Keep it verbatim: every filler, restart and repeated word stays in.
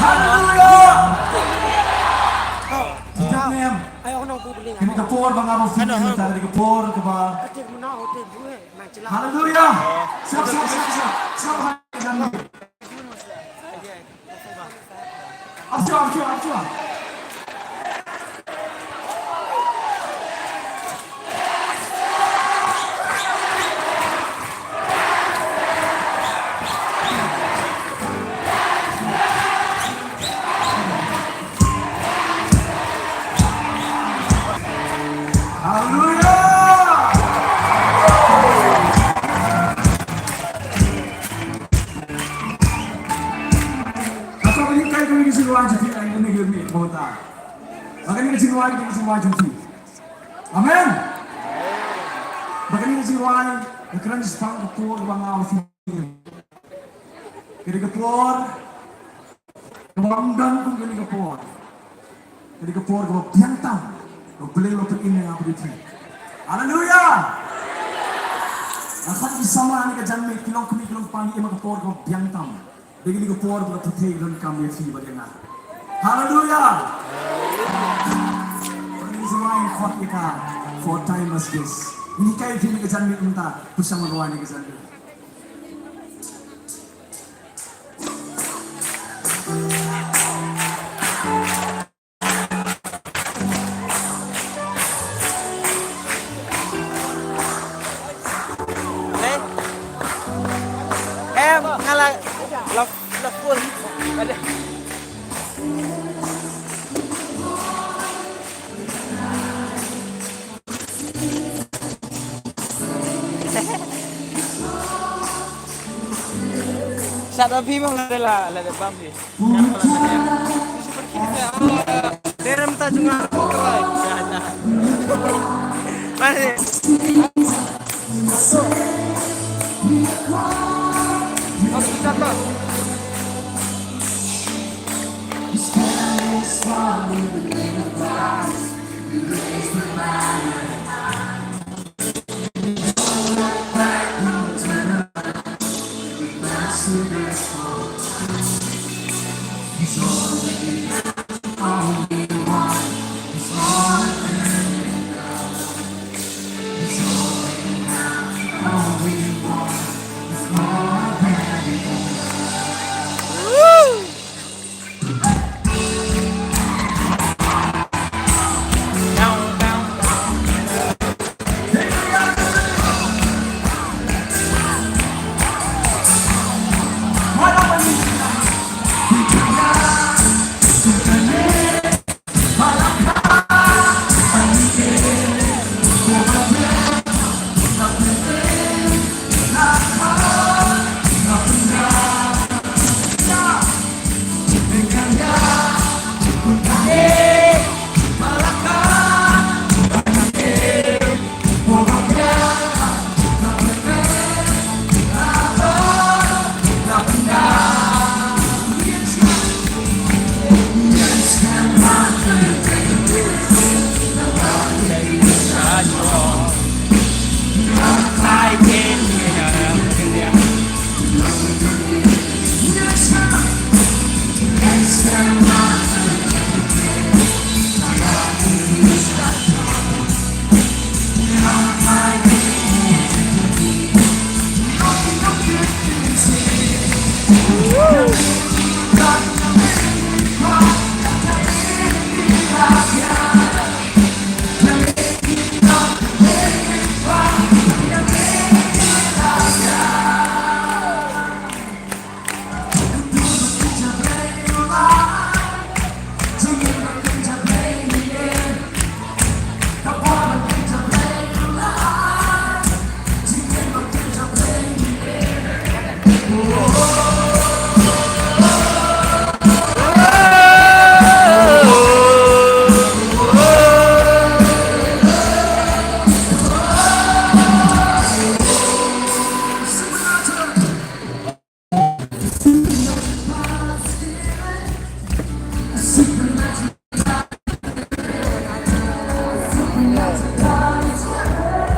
Hallelujah! Hallelujah! Ai, oh, no, bubuling. Kane ka por ba nga ba phi mynta, kane ka por kaba. Hallelujah! Sngap, sngap, sngap, sngap. Sngap, hai, jan. Ap shuwa, ap shuwa, ap shuwa. Haleluya. Kata ba ngi kai ka ngi jingrwai jong phi, ai ka ngi ngi mo ta. Ba ka ngi jingrwai, ka ngi jingrwai jong phi. Amen. Ba ka ngi jingrwai, ka kren shaphang ka por ba nga u phi. Ka dei ka por kaba ym don kum kane ka por. Ka dei ka por kaba biang tam. Ka Blei ba phin im ïa nga bad ïa phi. Haleluya. Nga khot ki samla ha kane ka janmiet, ki long kmie ki long kpa, ngi im ha ka por kaba biang tam. Dei kane ka por ba ka pyrthei ka donkam ïa phi bad ïa nga. Haleluya. Praise the Lord, khot ïa ka for time as this. Ngi hikai ïa phi ha kane ka janmiet mynta, pyrshang ban rwai ha kane ka janmiet. Em, nga la, la, la full. Ada. Sat ba phi mo la la la bam phi. Derem ta junga. Mari.